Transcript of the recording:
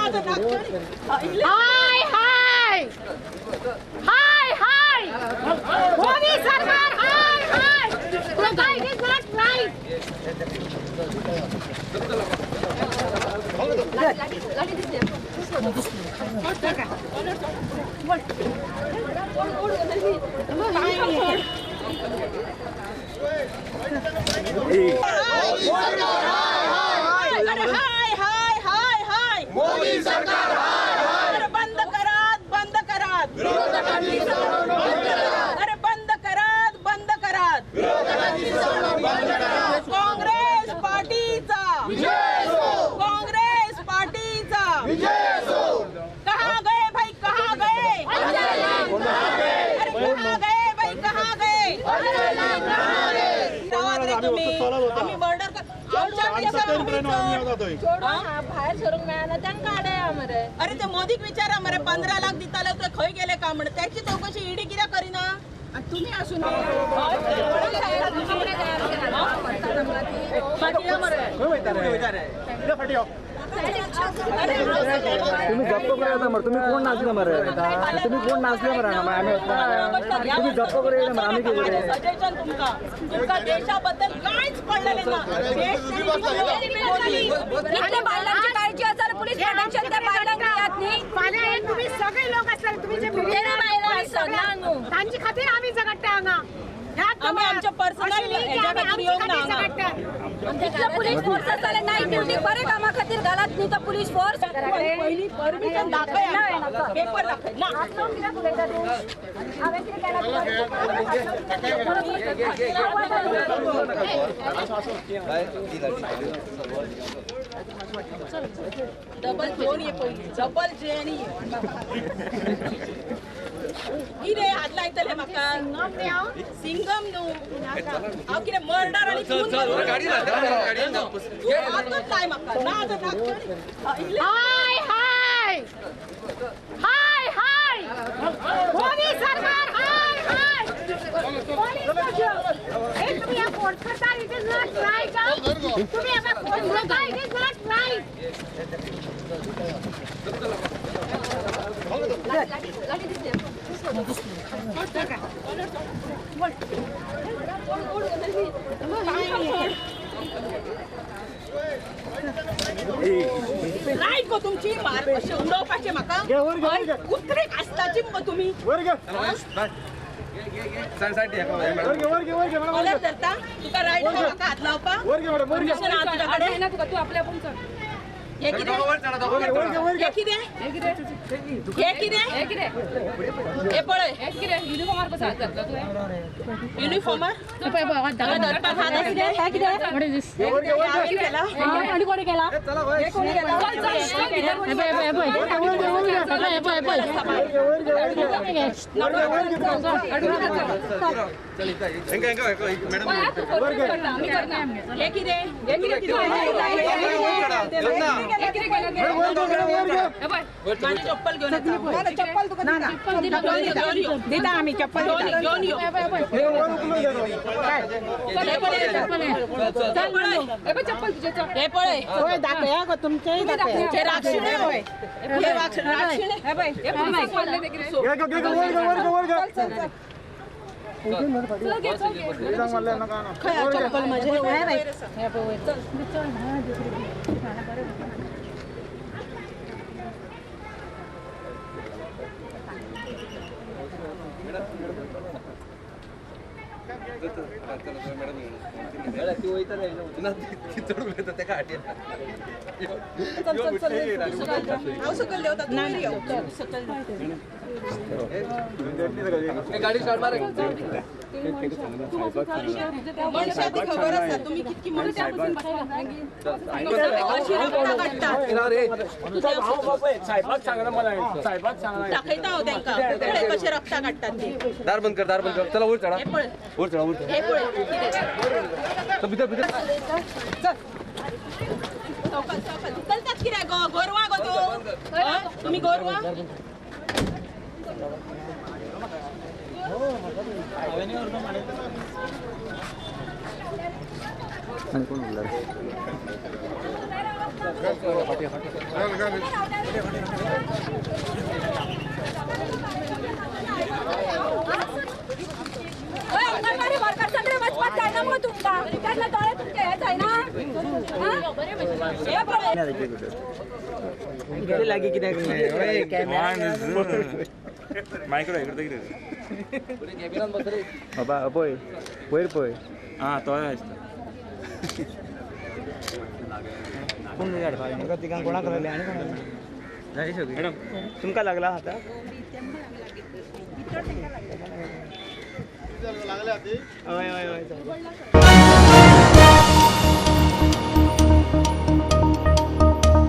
हाय हाय हाय हाय मोदी सरकार हाय हाय. It is not right. हाय हाय हाय हाय मोदी सरकार हाय हाय. बंद करात बंद करात विरोधकांची चळवळ बंद करात. अरे बंद करात बंद करात विरोधकांची चळवळ बंद करात. काँग्रेस पार्टीचा विजय असो. काँग्रेस पार्टीचा विजय असो. कहाँ गए भाई कहाँ गए? अरे कहाँ गए भाई कहाँ गए? तुम्ही आम्ही मर्डर भायर सरूंक मेळना तांकां आडाया मरे. अरे ते मोदीक विचारा मरे 15 लाख दिताले ते खंय गेले का म्हण. त्याची चौकशी ईडी कित्याक करिना? तुम्ही असून तुम्ही गप्प करा मरे. तुम्ही कोण नाचले मरे? तुम्ही कोण नाचले मरे? तुम्ही गप्प करा मरे. आम्ही केले सजेशन तुमका तुमका देशाबद्दल कांयच पडलेलें ना. इतले बायलांची काळजी आसा पुलीस प्रोटेक्शन त्या बायलांक दियात न्ही. फाल्यां हे तुम्ही सगळे लोक आसले तुम्ही जे बायलां आसा ना न्हू तांचे खातीर आमी झगडटा हांगा. आमी आमच्या पर्सनल हेज्या खातीर येवंक ना. इतलो पुलीस फोर्स आसा जाल्यार नायट ड्युटी बरे कामा खातीर घालात न्ही तो पुलीस फोर्स. पयली परमिशन दाखय, पेपर दाखय ना. हांवें कितें केलां? डबल दोन ये पयली डबल जे आनी कितें हात लायतले म्हाका? सिंगम न्हू हांव कितें मर्डर आनी खून हातूच लाय म्हाका ना. हाय हाय हाय हाय मोदी सरकार हाय हाय. हे तुम्ही फोर्स करता it is not right. तुम्ही आता फोर्स करता it is not right. Right गो तुमची मार अशें उडोवपाचें म्हाका. कुत्रेक आसताची मुगो तुमी. धरता तुका रायट म्हाका हात लावपाक? तुका तूं आपल्या आपूण चल. हे कितें? हे कितें? हे कितें? हे पळय हे कितें? युनिफॉर्मार कसो हात घातलो तुवें? युनिफॉर्मार धरपाक हात आसले? केला आनी कोणी केला? हे कोणी केला? हे कितें? माझी चप्पल घेऊन चप्पल तुका दिता आमी चप्पल घेऊन यो. चप्पल तुझे हे पळय होय दाखया गो तुमचेय दाखया. हे राक्षिणे होय हे राक्षिणे. चप्पल माझे गाडी स्टार्ट मार. मनशां ती खबर आसा तुमी कितकी मनशां दाखयता हांव तांकां पळय कशें रक्ता काडटात ती. दार बंद कर, दार बंद कर. चला वर चढा, वर चढा, वर चढा. हे पळय भितर भितर चलतात कितें गो गोरवां गो तूं? तुमी गोरवां? आणि कोण बोलणार? अंगणवाडी वर्कर सगळे वचपाक जायना मगो तुमकां, तेन्ना दोळे तुमचे हे जायना. हे प्रभू. लागीं कित्याक? मायक्रो इकडे कितें? बाबा पळय वयर पळय. आं, तोय आसता. तिगां कोणाक लागले आनी कोणाक? मॅडम. तुमकां लागला हाताक? हय हय हय.